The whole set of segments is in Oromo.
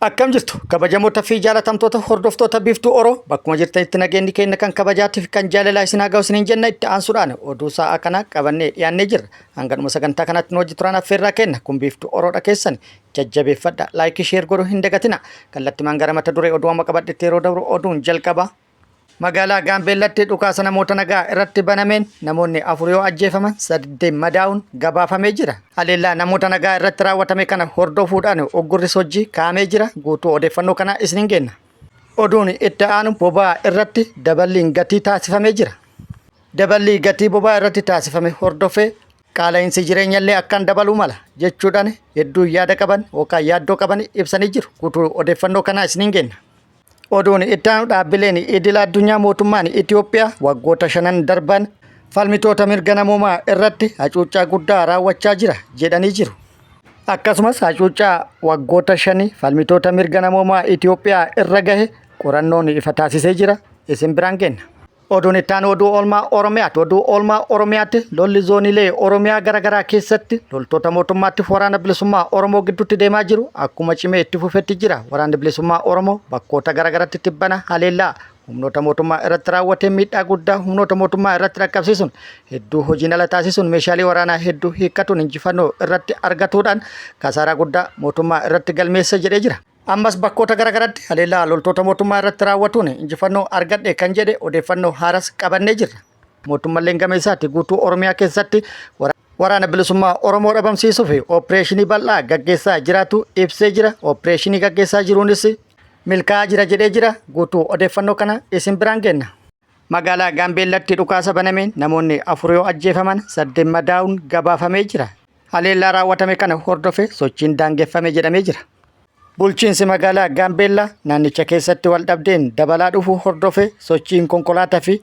Akkam jirtu kabajamoota fi jaalatamtoota hordoftoota Biiftuu Oro, bakkuma jirtanitti nageenyi keenya kan kabajaatiif kan jaalalaa isin haa ga'u isiniin jenna. Itti aansuudhaan oduu sa'aa kana qabannee dhiyaannee jirra. Hanga dhuma sagantaa kanaatti nu wajji turaan affeerraa kenna. Kun Biiftuu Oroodha, keessan jajjabeeffadha. Like, share godhuu hin dagatina. Kallattimaan gara mata duree oduu amma qabadhetti yeroo dabru, oduun jalqaba. Magaalaa Gaambeellatti dhukaasa namoota nagaa irratti banameen namoonni afur yoo ajjeefaman, saddeet madaa'uun gabaafamee jira. Haleellaa namoota nagaa irratti raawwatame kana hordofuudhaan uggurri sochii kaa'amee jira. Guutuu odeeffannoo kanaa isiniin geenna. Oduun itti aanu boba'aa irratti daballiin gatii taasifamee jira. Daballii gatii boba'aa irratti taasifame hordofee qaala'insi jireenyallee akkaan dabaluu mala jechuudhaan hedduu yaada qaban yookaan yaaddoo qaban ibsanii jiru. Guutuu odeeffannoo kanaa isiniin geenna. Oduun itti aanu dhaabbileen idil addunyaa mootummaan Itoophiyaa waggoota shanan darban falmitoota mirga namoomaa irratti hacuuccaa guddaa raawwachaa jira jedhanii jiru. Akkasumas hacuuccaa waggoota shanii falmitoota mirga namoomaa Itoophiyaa irra gahe qorannoon ifa taasisee jira. Isin biraan geenna. Oduun itti aanu oduu oolmaa Oromiyaati. Oduu oolmaa Oromiyaatti lolli zooniilee Oromiyaa garaagaraa keessatti loltoota mootummaatti Waraana Bilisummaa Oromoo gidduutti deemaa jiru akkuma cimee itti fufetti jira. Waraanni Bilisummaa Oromoo bakkoota garaagaraatti tibbana haleellaa humnoota mootummaa irratti raawwatee miidhaa guddaa humnoota mootummaa irratti dhaqqabsiisuun, hedduu hojiin ala taasisuun, meeshaalee waraanaa hedduu hiikkatuun injifannoo irratti argatuudhaan kasaaraa guddaa mootummaa irratti galmeessa jedhee jira. Ammas bakkoota garaagaraatti haleellaa loltoota mootummaa irratti raawwatuun injifannoo argadhe kan jedhe odeeffannoo haaras qabannee jirra. Mootummalleen gama isaatti guutuu Oromiyaa keessatti Waraana Bilisummaa Oromoo dhabamsiisuuf opereeshinii bal'aa gaggeessaa jiraatu ibsee jira. Opereeshinii gaggeessaa jiruunis milkaa'aa jira jedhee jira. Guutuu odeeffannoo kana isin biraan geenna. Magaalaa Gaambeellatti dhukaasa banameen namoonni afur yoo ajjeefaman, saddeet madaa'uun gabaafamee jira. Haleellaa raawwatame kana hordofee sochiin daangeffame jedhamee jira. Bulchiinsi magaalaa Gaambeellaa naannicha keessatti wal dhabdeen dabalaa dhufuu hordofee sochiin konkolaataa fi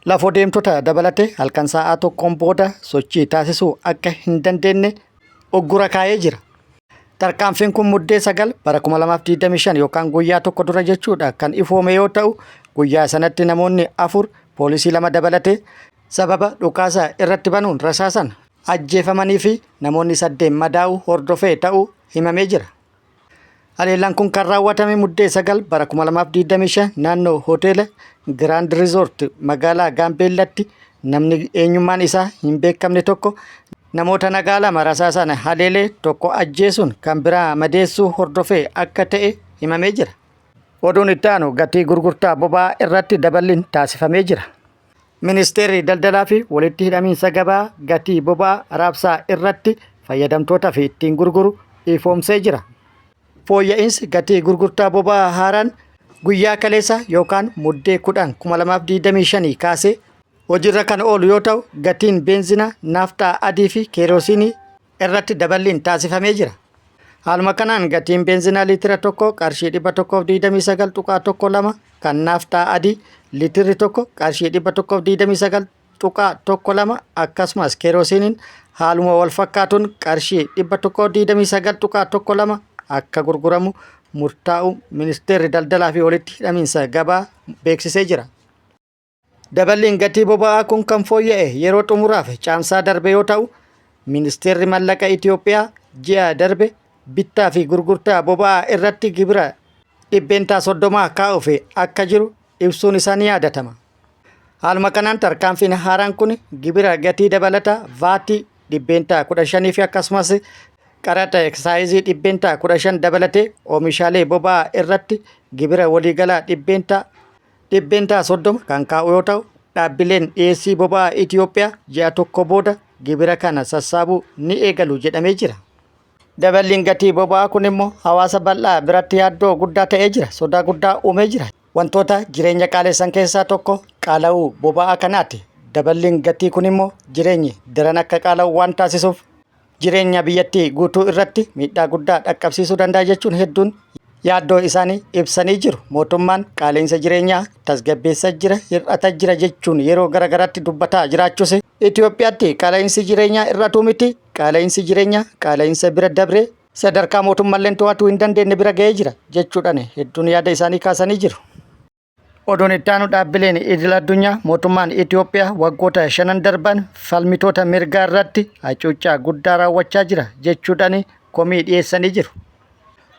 lafoo deemtota dabalatee halkan sa'aa tokkoon booda sochii taasisuu akka hin dandeenye uggura kaa'ee jira. Tarkaanfiin kun Muddee 9 bara 2025 yookaan guyyaa tokko dura jechuudha kan ifoome yoo ta'u, guyyaa sanatti namoonni afur, poolisii lama dabalatee, sababa dhukaasa irratti banuun rasaasan ajjeefamanii fi namoonni saddeet madaa'uu hordofee ta'uu himamee jira. Haleellaan kun kan raawwatame Muddee 9 bara 2025 naannoo hoteela Grand Resort magaalaa Gaambeellatti namni eenyummaan isaa hin beekamne tokko namoota nagaa lama rasaasaan haleelee tokko ajjeesuun kan biraa madeessuu hordofee akka ta'e himamee jira. Oduun itti aanu gatii gurgurtaa boba'aa irratti daballiin taasifamee jira. Ministeerri Daldalaa fi Walitti Hidhamiinsa Gabaa gatii boba'aa raabsaa irratti fayyadamtootaaf ittiin gurguru ifoomsee jira. Fooyya'iinsi gatii gurgurtaa boba'aa haaraan guyyaa kaleessa yookaan Muddee 10 2025 kaasee hojiirra kan oolu yoo ta'u, gatiin beenzina, naafxaa adii fi keeroosiinii irratti daballiin taasifamee jira. Haaluma kanaan gatiin beenzinaa liitira tokko qarshii 129.12, kan naafxaa adii liitirri tokko qarshii 129.12, akkasumas keeroosiiniin haaluma wal fakkaatuun qarshii 129.12 akka gurguramu murtaa'u Ministeerri Daldalaa fi Walitti Hidhamiinsa Gabaa beeksisee jira. Daballiin gatii boba'aa kun kan fooyya'e yeroo xumuraaf Caamsaa darbe yoo ta'u, Ministeerri Mallaqa Itoophiyaa ji'a darbe bittaa fi gurgurtaa boba'aa irratti gibira 30% kaa'uuf akka jiru ibsuun isaa ni yaadatama. Haaluma kanaan tarkaanfiin haaraan kun gibira gatii dabalataa VAT 15% fi akkasumas qaraxa eksaayizii 15% dabalatee oomishaalee boba'aa irratti gibira waliigalaa 30% kan kaa'u yoo ta'u, dhaabbileen dhiyeessii boba'aa Itoophiyaa ji'a tokko booda gibira kana sassaabuu ni eegalu jedhamee jira. Daballiin gatii boba'aa kun immoo hawaasa bal'aa biratti yaaddoo guddaa ta'ee jira. Sodaa guddaa uumee jira. Wantoota jireenya qaalessan keessaa tokko qaala'uu boba'aa kanaati. Daballiin gatii kun immoo jireenyi daran akka qaala'u waan taasisuuf jireenya biyyattii guutuu irratti miidhaa guddaa dhaqqabsiisuu danda'a jechuun hedduun yaaddoo isaanii ibsanii jiru. Mootummaan qaala'insa jireenyaa tasgabbeessaa jira, hir'ataa jira jechuun yeroo garaagaraatti dubbataa jiraachuus, Itoophiyaatti qaala'insi jireenyaa hir'atuu miti, qaala'insi jireenyaa qaala'insa bira dabree sadarkaa mootummaalleen to'atuu hin dandeenye bira ga'ee jira jechuudhaan hedduun yaada isaanii kaasanii jiru. Oduun itti aanu dhaabbileen idil addunyaa mootummaan Itoophiyaa waggoota shanan darban falmitoota mirgaa irratti hacuuccaa guddaa raawwachaa jira jechuudhaan komii dhiyeessanii jiru.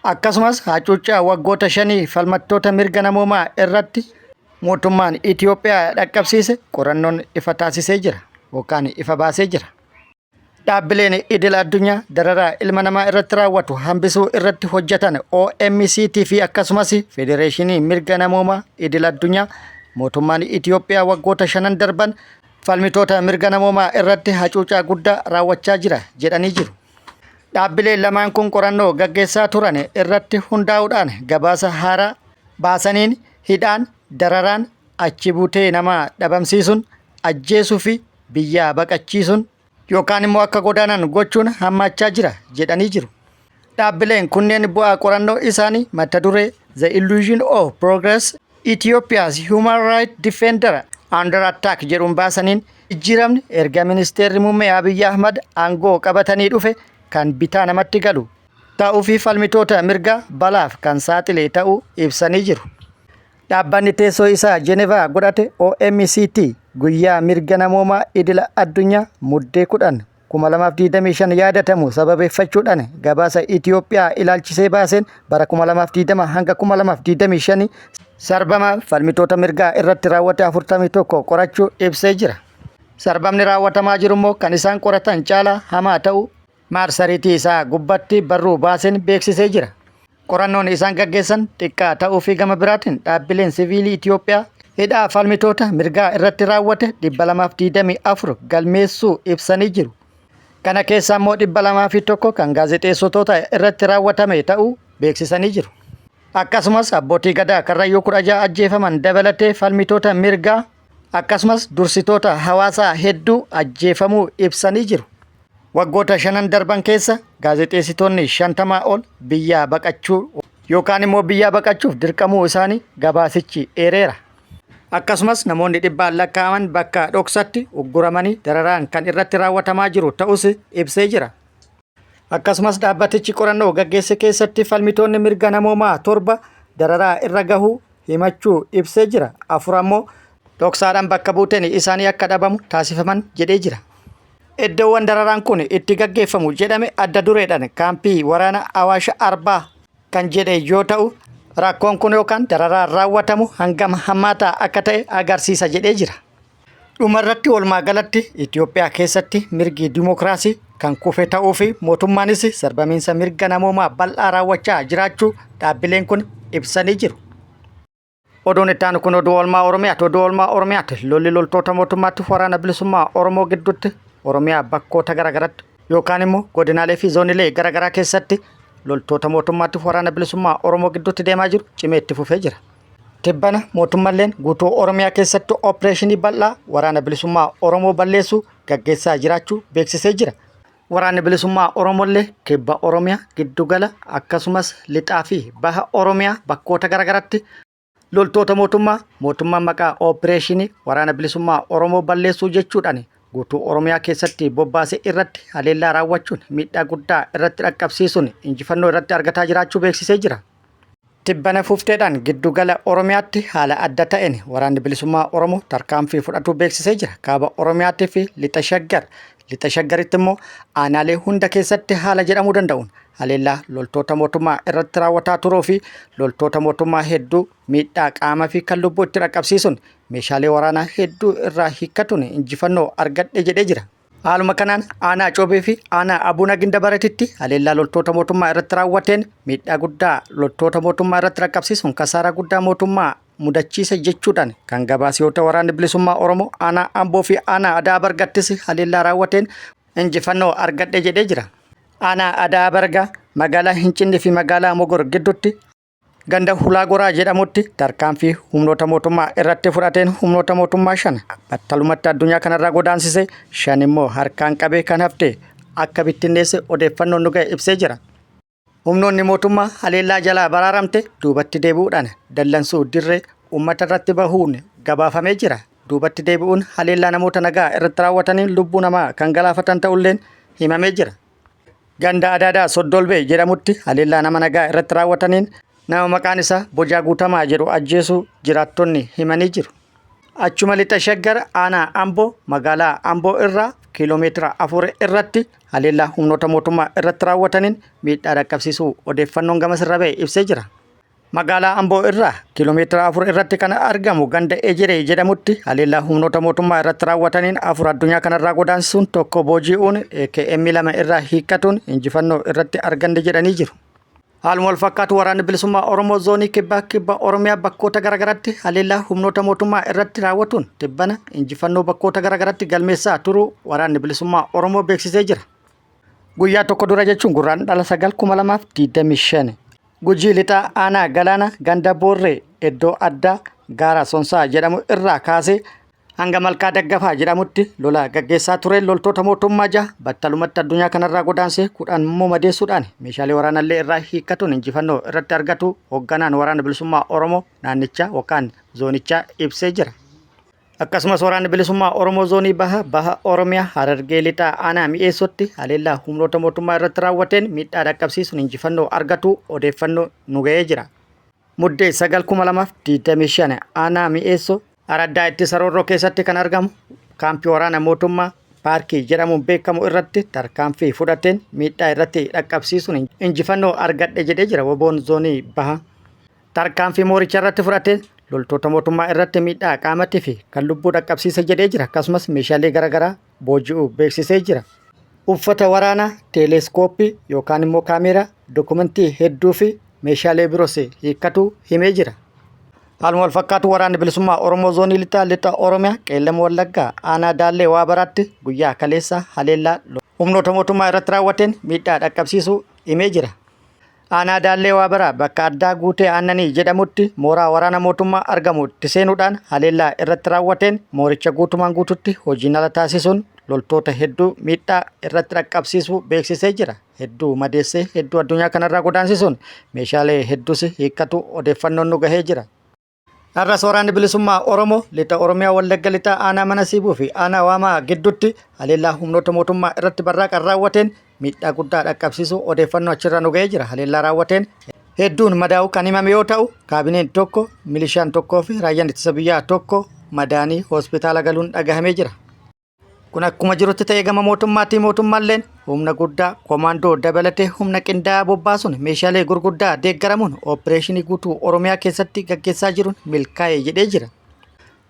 Akkasumas hacuuccaa waggoota shanii falmattoota mirga namoomaa irratti mootummaan Itoophiyaa dhaqqabsiise qorannoon ifa taasisee jira yookaan ifa baasee jira. Dhaabbileen idil addunyaa dararaa ilma namaa irratti raawwatu hambisuu irratti hojjetan OMCT fi akkasumas Federeeshinii Mirga Namoomaa Idil Addunyaa mootummaan Itoophiyaa waggoota shanan darban falmitoota mirga namoomaa irratti hacuucaa guddaa raawwachaa jira jedhanii jiru. Dhaabbileen lamaan kun qorannoo gaggeessaa turan irratti hundaa'uudhaan gabaasa haaraa baasaniin hidhaan, dararaan, achi buutee namaa dhabamsiisuun, ajjeesuu fi biyyaa baqachiisuun yookaan immoo akka godaanan gochuun hammaachaa jira jedhanii jiru. Dhaabbileen kunneen bu'aa qorannoo isaanii mata duree The Illusion of Progress Ethiopia's Human Rights Defender Under Attack jedhuun baasaniin jijjiiramni erga ministeerri muummee Abiyyi Ahmad aangoo qabatanii dhufe kan bitaa namatti galu ta'uu fi falmitoota mirgaa balaaf kan saaxile ta'uu ibsanii jiru. Dhaabbanni teessoo isaa Jenevaa godhate OMCT guyyaa mirga namoomaa idila addunyaa Muddee 10, 2025 yaadatamu sababeeffachuudhaan gabaasa Itoophiyaa ilaalchisee baaseen bara 2020 hanga 2025 sarbama falmitoota mirgaa irratti raawwate 41 qorachuu ibsee jira. Sarbamni raawwatamaa jiru immoo kan isaan qoratan caalaa hamaa ta'uu maarsariitii isaa gubbatti barruu baaseen beeksisee jira. Qorannoon isaan gaggeessan xiqqaa ta'uu fi gama biraatiin dhaabbileen siviilii Itoophiyaa hidhaa falmitoota mirgaa irratti raawwate 224 galmeessuu ibsanii jiru. Kana keessaa immoo 201 kan gaazexeessitoota irratti raawwatame ta'uu beeksisanii jiru. Akkasumas abbootii gadaa Karrayyuu 16 ajjeefaman dabalatee falmitoota mirgaa akkasumas dursitoota hawaasaa hedduu ajjeefamuu ibsanii jiru. Waggoota shanan darban keessa gaazexeessitoonni 50 ol biyyaa baqachuu yookaan immoo biyyaa baqachuuf dirqamuu isaanii gabaasichi eereera. Akkasumas namoonni dhibbaan lakkaa'aman bakka dhoksatti ugguramanii dararaan kan irratti raawwatamaa jiru ta'us ibsee jira. Akkasumas dhaabbatichi qorannoo gaggeesse keessatti falmitoonni mirga namoomaa torba dararaa irra gahuu himachuu ibsee jira. Afur ammoo dhoksaadhaan bakka buuteen isaanii akka dhabamu taasifaman jedhee jira. Iddoowwan dararaan kun itti gaggeeffamu jedhame adda dureedhaan kaampii waraana Awaash Arbaa kan jedhe yoo ta'u, rakkoon kun yookaan dararaan raawwatamu hangam hammaataa akka ta'e agarsiisa jedhee jira. Dhumarratti walumaa galatti Itoophiyaa keessatti mirgi dimookiraasii kan kufe ta'uu fi mootummaanis sarbamiinsa mirga namoomaa bal'aa raawwachaa jiraachuu dhaabbileen kun ibsanii jiru. Oduun itti aanu kun oduu oolmaa Oromiyaati. Oduu oolmaa Oromiyaati. Lolli loltoota mootummaatti waraana bilisummaa Oromoo gidduutti Oromiyaa bakkoota garaagaratti yookaan immoo godinaalee fi zoonilee garaagaraa keessatti loltoota mootummaatti waraana bilisummaa Oromoo gidduutti deemaa jiru cimee itti fufee jira. Tibbana mootummalleen guutuu Oromiyaa keessatti opereeshinii bal'aa waraana bilisummaa Oromoo balleessuu gaggeessaa jiraachuu beeksisee jira. Waraanni Bilisummaa Oromollee Kibba Oromiyaa, Giddugala akkasumas Lixaa fi Baha Oromiyaa bakkoota garaagaratti loltoota mootummaa mootummaan maqaa ooppireeshinii Waraana Bilisummaa Oromoo balleessuu jechuudhaan guutuu Oromiyaa keessatti bobbaase irratti haleellaa raawwachuun miidhaa guddaa irratti dhaqqabsiisuun injifannoo irratti argataa jiraachuu beeksisee jira. Tibbana fufteedhaan giddu gala Oromiyaatti haala adda ta'een Waraanni Bilisummaa Oromoo tarkaanfii fudhatuu beeksisee jira. Kaaba Oromiyaatti fi Lixa Shaggar. Lixa Shaggaritti immoo aanaalee hunda keessatti haala jedhamuu danda'uun haleellaa loltoota mootummaa irratti raawwataa turuu fi loltoota mootummaa hedduu miidhaa qaamaa fi kan lubbuu itti dhaqqabsiisuun meeshaalee waraanaa hedduu irraa hiikkatuun injifannoo argadhe jedhee jira. Haaluma kanaan aanaa Coobee fi aanaa Abuuna Gindabaratitti haleellaa loltoota mootummaa irratti raawwateen miidhaa guddaa loltoota mootummaa irratti dhaqqabsiisuun kasaaraa guddaa mootummaa mudachiise jechuudhaan kan gabaase yoo ta'u waraanni bilisummaa Oromoo aanaa Amboo fi aanaa Adaa Bargattis haleellaa raawwateen injifannoo argadhe jedhee jira. Aanaa Adaa Bargaa magaalaa Hincinnii fi magaalaa Mogor gidduutti Ganda Hulaa Goraa jedhamutti tarkaanfii humnoota mootummaa irratti fudhateen humnoota mootummaa shan battalumatti addunyaa kanarraa godaansise shan immoo harkaan qabee kan hafte akka bittinneesse odeeffannoon nu ga'e ibsee jira. Humnoonni mootummaa haleellaa jalaa baraaramte duubatti deebi'uudhaan dallansuu dirree uummata irratti bahuun gabaafamee jira. Duubatti deebi'uun haleellaa namoota nagaa irratti raawwataniin lubbuu namaa kan galaafatan ta'ulleen himamee jira. Ganda Adaadaa Soddolbee jedhamutti haleellaa nama nagaa irratti raawwataniin nama maqaan isaa Bojaa Guutamaa jedhu ajjeesuu jiraattonni himanii jiru. Achuma Lixa Shaggar aanaa Amboo magaalaa Amboo irraa kiiloomeetira 4 irratti haleellaa humnoota mootummaa irratti raawwataniin miidhaa dhaqqabsiisuu odeeffannoon gamas irra ba'e ibsee jira. Magaalaa Amboo irraa kiiloomeetira 4 irratti kan argamu ganda Ejeree jedhamutti haleellaa humnoota mootummaa irratti raawwataniin 4 addunyaa kanarraa godaansisuun 1 booji'uun AKM 2 irraa hiikkatuun injifannoo irratti arganne jedhanii jiru. Haaluma wal fakkaatu waraanni bilisummaa Oromoo zoonii kibbaa kibba Oromiyaa bakkoota garaagaratti haleellaa humnoota mootummaa irratti raawwatuun tibbana injifannoo bakkoota garaagaratti galmeessaa turuu waraanni bilisummaa Oromoo beeksisee jira. Guyyaa tokko dura jechuun Gurraandhala 9 2025 Gujii Lixaa Aanaa Galaana ganda Boorree iddoo addaa Gaara Sonsaa jedhamu irraa kaasee hanga Malkaa Daggafaa jedhamutti lola gaggeessaa tureen loltoota mootummaa 6 battalumatti addunyaa kanarraa godaansee 10 immoo madeessuudhaan meeshaalee waraanallee irraa hiikkatuun injifannoo irratti argatu hoogganaan waraana bilisummaa Oromoo naannichaa yookaan zoonichaa ibsee jira. Akkasumas Waraanni Bilisummaa Oromoo Zoonii Baha Baha Oromiyaa Harargee Lixaa Aanaa Mi'eessootti haleellaa humnoota mootummaa irratti raawwateen miidhaa dhaqqabsiisuun injifannoo argatuu odeeffannoo nu ga'ee jira. Muddee 9,2025 Aanaa Mi'eessoo Araddaa Ittisa Roorroo keessatti kan argamu kaampii waraana mootummaa paarkii jedhamuun beekamu irratti tarkaanfii fudhateen miidhaa irratti dhaqqabsiisuun injifannoo argadhe jedhee jira WBOn Zoonii Baha. Tarkaanfii mooricha irratti fudhateen loltoota mootummaa irratti miidhaa qaamatii fi kan lubbuu dhaqqabsiise jedhee jira. Akkasumas meeshaalee garaagaraa booji'uu beeksisee jira. Uffata waraanaa, teeleeskooppii yookaan immoo kaameeraa, dokumentii hedduu fi meeshaalee biroos hiikkatuu himee jira. Haaluma wal fakkaatu waraanni bilisummaa Oromoo zoonii lixaa lixa Oromiyaa qeellam Wallaggaa aanaa Daallee Waabaraatti guyyaa kaleessa haleellaa humnoota mootummaa irratti raawwateen miidhaa dhaqqabsiisuu himee jira. Aanaa Daallee Waabaraa bakka addaa Guutee Aannanii jedhamutti mooraa waraana mootummaa argamu itti seenuudhaan haleellaa irratti raawwateen mooricha guutumaan guututti hojiin ala taasisuun loltoota hedduu miidhaa irratti dhaqqabsiisuu beeksisee jira. Hedduu madeessee hedduu addunyaa kanarraa godaansisuun meeshaalee hedduus hiikkatu odeeffannoon nu gahee jira. Har'as Waraanni Bilisummaa Oromoo Lixa Oromiyaa Wallagga Lixaa Aanaa Mana Siibuu fi Aanaa Waamaa gidduutti haleellaa humnoota mootummaa irratti barraaqan raawwateen miidhaa guddaa dhaqqabsiisuu odeeffannoo achirraa nu ga'ee jira. Haleellaa raawwateen hedduun madaa'uu kan himame yoo ta'u, kaabineen tokko, milishaan tokkoo fi raayyaan ittisa biyyaa tokko madaanii hospitaala galuun dhagahamee jira. Kun akkuma jirutti ta'ee gama mootummaatii mootummaalleen humna guddaa komaandoo dabalatee humna qindaa'aa bobbaasuun meeshaalee gurguddaa deeggaramuun ooppireeshinii guutuu Oromiyaa keessatti gaggeessaa jiruun milkaa'e jedhee jira.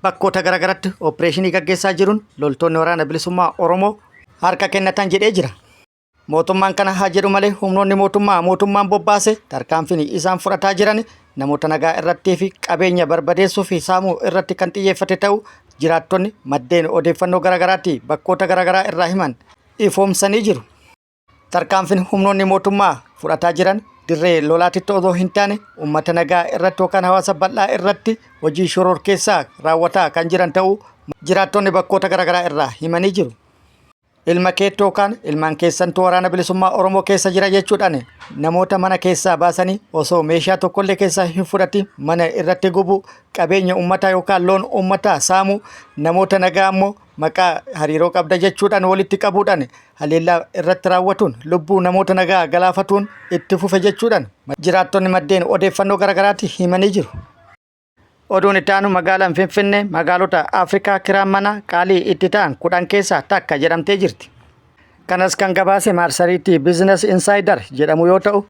Bakkoota garaagaratti ooppireeshinii gaggeessaa jiruun loltoonni waraana bilisummaa Oromoo harka kennatan jedhee jira. Mootummaan kana haa jedhu malee humnoonni mootummaa mootummaan bobbaase tarkaanfiin isaan fudhataa jiran namoota nagaa irrattii fi qabeenya barbadeessuu fi saamuu irratti kan xiyyeeffate ta'uu jiraattonni maddeen odeeffannoo garaagaraatti bakkoota garaagaraa irraa himan ifoomsanii jiru. Tarkaanfiin humnoonni mootummaa fudhataa jiran dirree lolaatitti osoo hin taane uummata nagaa irratti yookaan hawaasa bal'aa irratti hojii shororkeessaa raawwataa kan jiran ta'uu jiraattonni bakkoota garaagaraa irraa himanii jiru. Ilma keettu yookaan ilmaan keessantu waraana bilisummaa Oromoo keessa jira jechuudhaan namoota mana keessaa baasanii osoo meeshaa tokkollee keessaa hin fudhatin mana irratti gubu, qabeenya uummataa yookaan loon uummataa saamu, namoota nagaa ammoo maqaa hariiroo qabda jechuudhaan walitti qabuudhaan haleellaa irratti raawwatuun lubbuu namoota nagaa galaafatuun itti fufe jechuudhaan jiraattonni maddeen odeeffannoo garaagaraatti himanii jiru. Oduun itti aanu magaalaan Finfinnee magaalota Afrikaa kiraan manaa qaalii itti ta'an 10 keessaa takka jedhamtee jirti. Kanas kan gabaase maarsariitii Business Insider jedhamu yoo ta'u,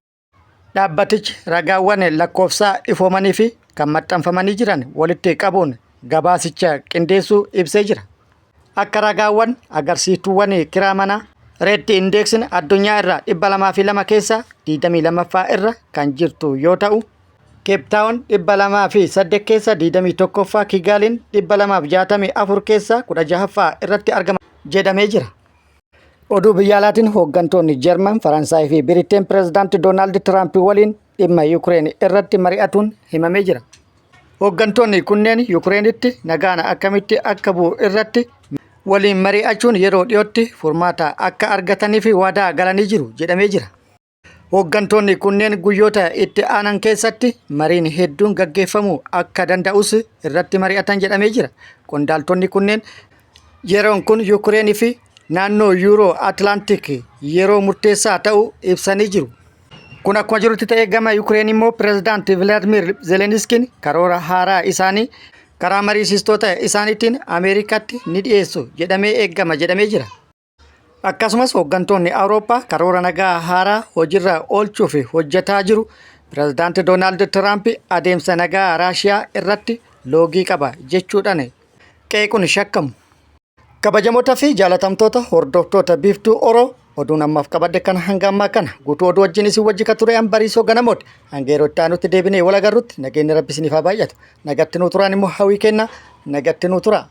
dhaabbatichi ragaawwan lakkoofsaa ifoomanii fi kan maxxanfamanii jiran walitti qabuun gabaasicha qindeessuu ibsee jira. Akka ragaawwan agarsiiftuuwwan kiraa manaa Reetti Indeeksiin addunyaa irraa 202 keessaa 22ffaa irra kan jirtu yoo ta'u, Keeptaawon 208 keessa 21ffaa, Kigaaliin 264 keessa 16ffaa irratti argama jedhamee jira. Oduu biyya alaatiin hooggantoonni Jarman, Faransaay fi Biriteen pirezidaanti Doonaald Tiraamp waliin dhimma Yukireen irratti mari'atuun himamee jira. Hooggantoonni kunneen Yukireenitti nagaan akkamitti akka bu'u irratti waliin mari'achuun yeroo dhiyootti furmaata akka argataniif waadaa galanii jiru jedhamee jira. Hooggantoonni kunneen guyyoota itti aanan keessatti mariin hedduun gaggeeffamuu akka danda'us irratti mari'atan jedhamee jira. Qondaaltonni kunneen yeroon kun Yukireenii fi naannoo Yuuroo Atlaantik yeroo murteessaa ta'uu ibsanii jiru. Kun akkuma jirutti ta'ee gama Yukireen immoo pirezidaanti Vilaadimir Zelenskiin karoora haaraa isaanii karaa mariisistoota isaaniitiin Ameerikaatti ni dhiyeessu jedhamee eegama jedhamee jira. Akkasumas hooggantoonni Awurooppaa karoora nagaa haaraa hojiirra oolchuuf hojjetaa jiru. Pireezidaanti Doonaald Tiraamp adeemsa nagaa Raashiyaa irratti loogii qaba jechuudhaan qeequun shakkamu. Kabajamoota fi jaalatamtoota hordoftoota Biiftuu Oroo, oduun ammaaf qabadde kan hanga ammaa kana guutuu oduu wajjin isin wajji ka ture an Bariisoo Ganamooti. Hanga yeroo itti aanutti deebinee wal agarrutti nageenyi Rabbi isiniif haa baay'atu. Nagatti nuu turaan immoo hawwii kenna. Nagatti nuu tura.